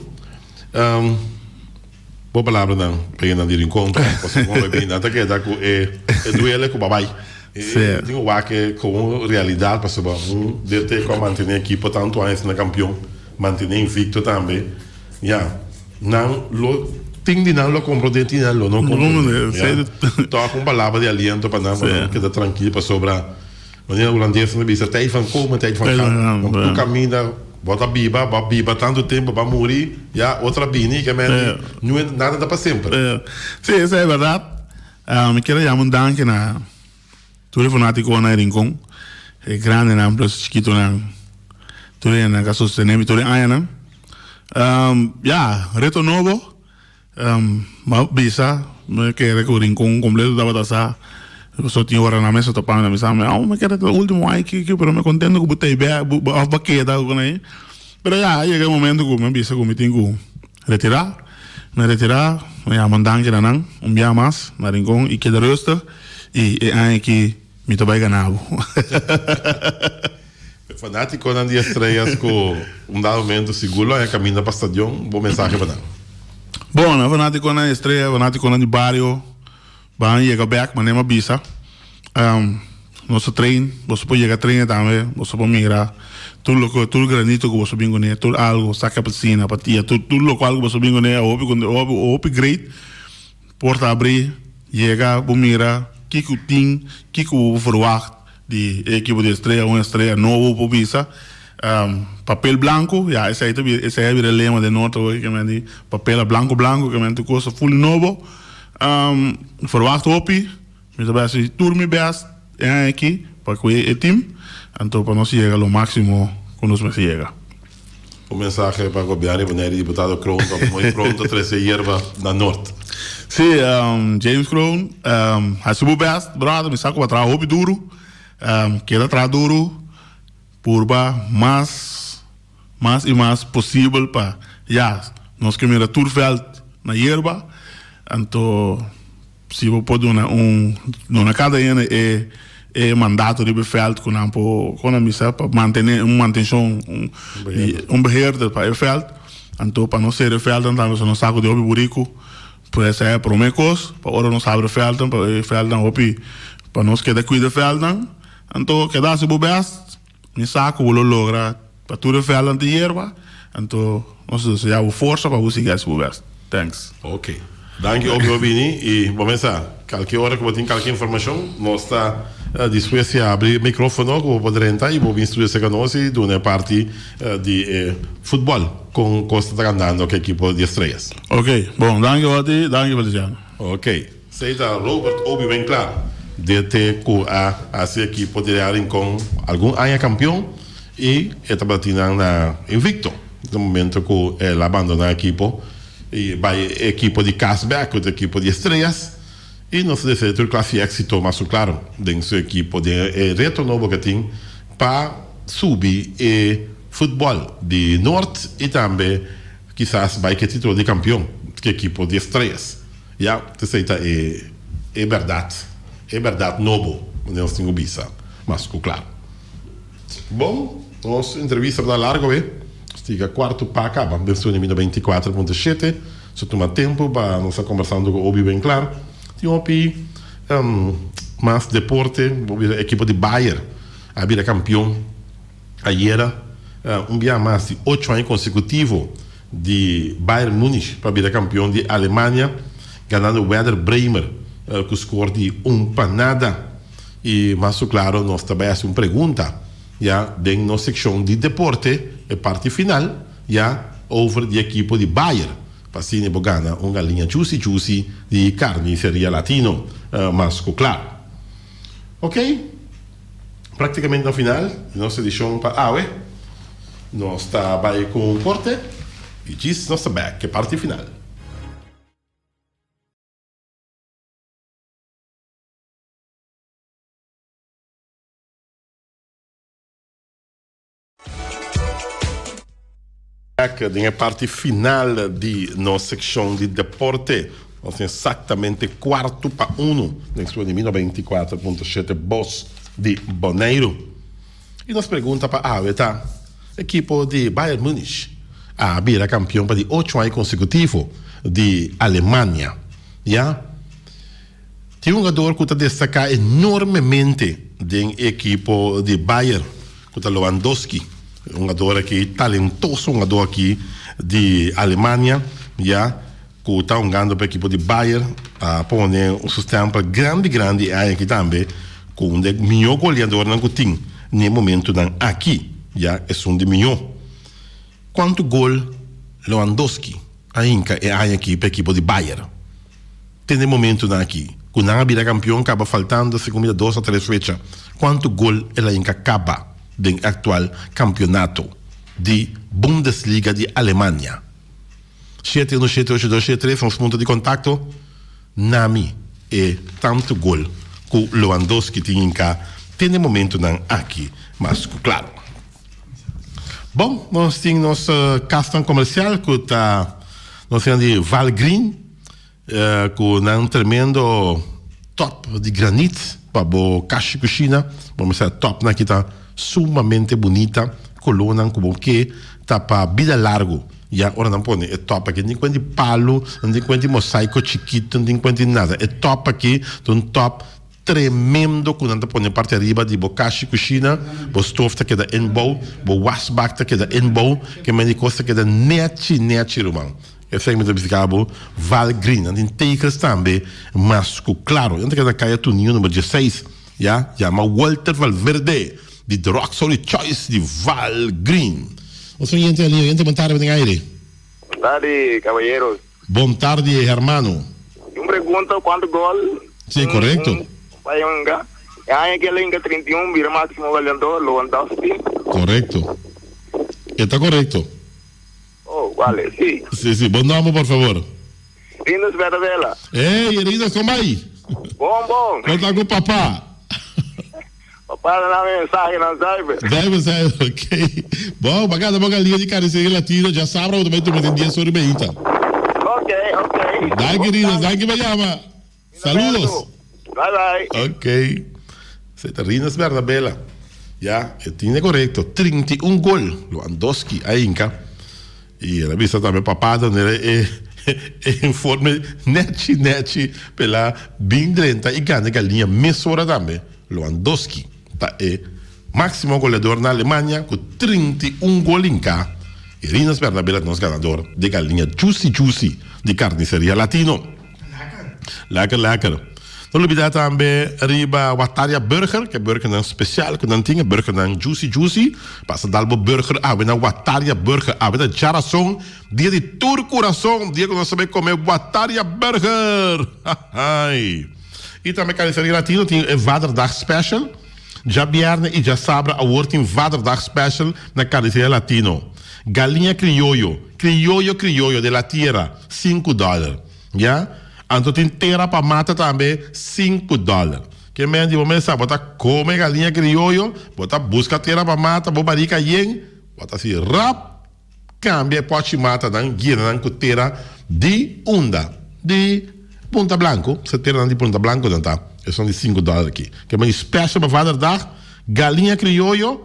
Bo palabranan pa yenan di Rincon, pasobra bo bai bin, nan ta keda ku e duele ku bo a bai. Sí. Tin un wak e komo realidat pasobra un DT ku a mantené ekipo tantu aña asina kampion, mantené invicto tambe, ya, nan lo tin di nan lo komprondé, tin di nan lo no komprondé, ya. Tòg un palabra di aliento pa nan, pa nan keda trankil pasobra manera hulandesnan ta bisa tijd van komen, tijd van gaan. Tur kaminda bo ta biba, bo a biba tantu tempu, bo a muri, ya, otro a bini, ke menti nada ta pa semper. Sí, esei e bèrdat. Mi kier a yama un danki na tur e fanatikonan e Rincon, e grandenan plus e chikitonan, tur e hendenan ku a sostene mi tur e añanan. Ya, reto nobo, mi a bisa, mi kere ku Rincon kompleto tabata sa, pasobra tin ora nan mester topa mi, nan bisa mi, oh mi kere ta ultimo aña aki, pero mi kontento ku bo ta ei bek, òf bo a keda ku nan ei. Pero ya, a yega e momento ku mi a bisa ku mi tin ku Retirá, Mi a retirá, mi a yama un danki na nan un bia mas na Rincon i keda rustig i e aña aki mi ta bai gana bo. E fanátikonan di Estrellas ku un dado momento sigur lo haña kaminda pa stadion, bo mensahe pa nan? Bon, na fanaticonan di Estrella, fanaticonan di bario, ban yega bek, manera mi a bisa. Nos ta train, boso por yega train tambe, boso por mira tur loke, tur granito ku boso bin kuné, tur algo, saka pisina, patia, tur tur lokual ku boso bin kuné a hopi hopi hopi great. Por ta abrí, yega bo mira kiko tin, kiko bo por verwagt di e ekipo di Estrella, un Estrella nobo bo por bisa. Papel blanco, ya esei ta bira, esei a bira e lema den Noord awo ke men di papel a blanco blanco ke men tur kos ta ful nobo. Verwagt hopi, mi ta bai hasi tur mi best e aña aki pa ku e team, anto pa nos yega lo maximo ku nos mester yega. Un mensahe pa Gobièrnu di Boneiru, Diputado Kroon pa muy pronto trese yerba na Noord. Sí, James Kroon, hasi bo best, brother, mi sa ku bo a traha hopi duru, keda traha duru, purba mas, mas i mas posibel pa, ya, nos ke mira tur vèlt na yerba, anto. Si bo por duna un duna kada hende e e mandato riba e veld ku nan por kon nan bisa pa mantene un mantenshon un un beheerder pa e veld anto pa no sera e veldnan tambe pasobra nos sa ku tin hopi buriku pues esei e prome kos pa ora nos habri e veldnan pa e veldnan hopi pa nos keda kuida e veldnan anto keda hasi bo best mi sa ku bo lo logra pa tur e veldnan tin yerba anto nos ta desea bo forsa pa bo sigui hasi bo best. Thanks. Ok. Danki hopi pa bini y bo mesa kalke ora ku bo tin kalke informashon nos ta dispues di habri microfono ku bo por drenta y bo bin studia serka nos y duna e parti di e futbol kon kos ta andando ku ekipo di Estrellas. Ok. Bon. Danki hopi. Danki Feliciano. Ok. Esei ta Robert Obi Winklar, DT ku a hasi ekipo di Real Rincon algun aña kampion i e tabata tin nan na invicto na momento ku el a bandoná ekipo i bai e ekipo di kas bek ku ta ekipo di Estrellas i nos ta desea tur klase di éksito mas ku klaro den su ekipo den e reto nobo ku e tin pa subi e futbòl di Noord i tambe kisas bai ku e titulo di kampion ku ekipo di Estrellas. Ya, esei ta e e bèrdat, e bèrdat nobo, manera nos tin ku bisa mas ku kla. Bon, nos entrevista ta largu awe, nos tin kuartu pa kaba den studio numero 24.7, so tuma tempu pa nos ta kombersando ku Obi Winklar. Tin hopi mas deporte, bo bira ekipo di Bayer a bira kampion Ayera un bia mas di ocho aña konsekutivo di Bayern Munich pa bira kampion di Alemania, ganando Werder Bremer ku skor di un pa nada. I mas ku klaro nos ta bai hasi un pregunta ya den nos sekshon di deporte, e parti final ya over di ekipo di Bayern pa asina bo gana un galiña juicy juicy di Carniceria Latino mas ku klaro. Oke. Práktikamente na final di nos edishon pa awe, nos ta bai ku un korte i djis nos ta bèk ku e parti final. Bek den e parti final di nos sekshon di deporte. Nos tin eksaktamente kuartu pa unu den studio di mil 94.7 Bos di Boneiru. I nos pregunta pa awe ta, ekipo di Bayern Munich a bira kampion pa di ocho aña konsekutivo di Alemania, ya? Tin un hungador ku ta destaká enormemente den e ekipo di Bayern, ku ta Lewandowski. E hungador aki talentoso hungador aki di Alemania, ya ku ta hungando pa e ekipo di Bayern, a pone un su stempel grandi grandi e aña aki tambe ku un di e mihó goleadornan ku tin na e momentunan aki, ya esun di mihó. Kuantu gol Lewandowski a hinka e aña aki pa e ekipo di Bayern? Te na e momentunan aki ku nan a bira kampion kaba faltando segun mi ta dos a tres fecha, kuantu gol el a hinka kaba den e aktual kampionato di Bundesliga di Alemania? Shete uno shete ocho dos shete tres nos punto di kontakto na mi e tantu gol ku Lewandowski tin hinka te na e momentunan aki mas ku klaro. Bon, nos tin nos kasnan komersial ku ta nos tin di Valgreen ku nan tremendo top di granit pa bo kashi kushina. Bo mester topnan ki ta sumamente bunita, kolónan ku bo ke ta pa bida largu. Ya ora nan pone e top aki, no tin kuenta di palu, no tin kuenta di mosaiko chikitu, no tin kuenta di nada. E top aki ta un top tremendo ku nan ta pone parti ariba di bo kashi kushina, bo stof ta keda inbou, bo wasbak ta keda inbou, ke men di kos ta keda nechi nechi ruman. Esei mi ta bisika bo Val Green, nan tin tegels tambe mas ku klaro. Nan ta keda na kaya Tunio number dieseis, ya, yama Walter Valverde di The Rock Solid Choice di Val Green. Nos oyente Ali, oyente bon tarde den aire. Bon tarde caballeros. Bon tarde hermano. Un pregunta cuanto gol Sí, correcto. Un bay hunga? E aña que el hinga 31 bira maximo goleador Lewandowski. Correcto. E ta correcto. Oh, vale, sí. Sí, sí. Bon nomber, por favor. Rinus Berdabela. Hey, Rinus, kon bai? Bon, bon. Kon ta ku papa? Papa ta na mensahe nan cyber. Cyber, cyber, ok. Bon, bacana, bon galinha di Carniceria Latino. Dja sabra bo ta bai tuma den dies ora i meita. Ok, ok. Danki, Rinus. Danki pa yama. Saludos. Bye bye. Ok. Esei ta Rinus Bernabela. Ya, e tin e korekto. 31 gol Lewandowski a hinka. I el a bisa tambe papá donde e e informe nechi nechi pela bin drenta i gana e galiña mesora tambe. Lewandowski ta e máksimo goleador na Alemania ku 31 gol hinká. I Rinus Bernabela ta nos ganador di galiña juicy juicy di Carniceria Latino. Lekker lekker. No lubida tambe riba Wataria Burger, ke burgernan special ku nan tin, e burgernan juicy juicy. Pasa dal bo burger awe na Wataria Burger. Awe ta djarason, dia di tur kurason, dia ku nos ta bai kome Wataria Burger. Hahaai. I tambe Carniceria Latino tin e Vaderdag Special. Djabièrnè i djasabra awor tin Vaderdag Special na Carniceria Latino. Galiña crioyo, crioyo crioyo de la tierra, sinku dòler. Ya, anto tin tera pa mata tambe sinku dòler. Ke men di bo mesa, bo ta kome galiña krioyo, bo ta buska tera pa mata, bo barika yen, bo ta hasi rap kambia e pòchi matanan, yena nan ku tera di unda? Di Punta Blanco, se teranan di Punta Blanco nan ta, esun di sinku dòler aki. Ke men di special pa Vaderdag, galiña krioyo,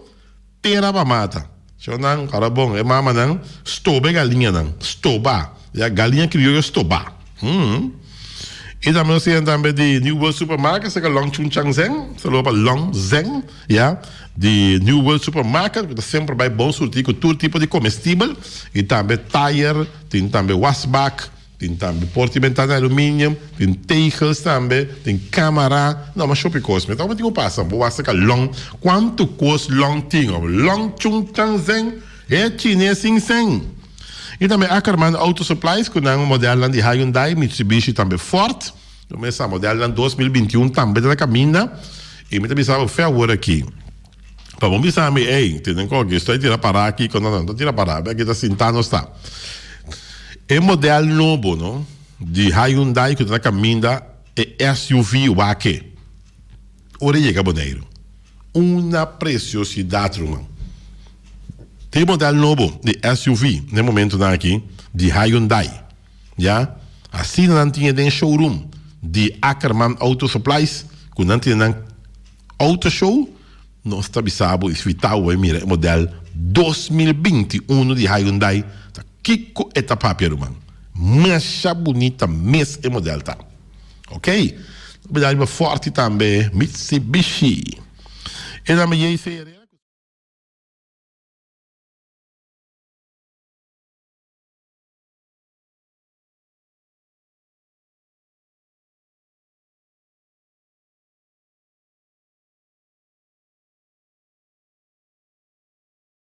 Tera pa mata. Shownan, ora bon, e mamanan stoba e galiñanan. Stoba. Ya, galiña krioyo stoba. Hum. I tambe nos tin tambe di New World Supermarket, seka Long Chun Chang Zeng. Saludo pa Long Zeng, ya, di New World Supermarket, ku ta semper bai bon surtí ku tur tipo di komestibel. I tambe tayer, tin tambe wasbak. Tin tambe porta y bentana aluminium, tin tegels tambe, tin camara, no mas shopi cos mi ta tin cu pasa, bo wak saca long, cuanto cos long tin oh, long chung chang zeng, he chines sin seng. Y tambe Ackerman Auto Supplies cu nan modelnan di Hyundai, Mitsubishi tambe Ford, lo mesa modelnan 2021 tambe ta na caminda y mi ta bisa bo fe awor aki. Pa bo bisa mi, ey, tene con aki, estoy tira para aki, no, no, no ta tira para, aki ta sinta nos ta. E model nobo, no, di Hyundai cu ta na caminda e SUV wak-e, ora e yega Boneiru. Una preciosidad, ruman. Tin e model nobo di SUV na e momentonan aki di Hyundai, ya. Asina nan tin e den showroom di Ackerman Auto Supplies cu nan tin nan. Auto Show, nos ta bisa bo is vitao bo e mira e model 2021 di Hyundai ta kiko e ta papia ruman. Masha bunita mes e model ta. Ok, no bida riba Forti tambe Mitsubishi. E tambe JC Herrera.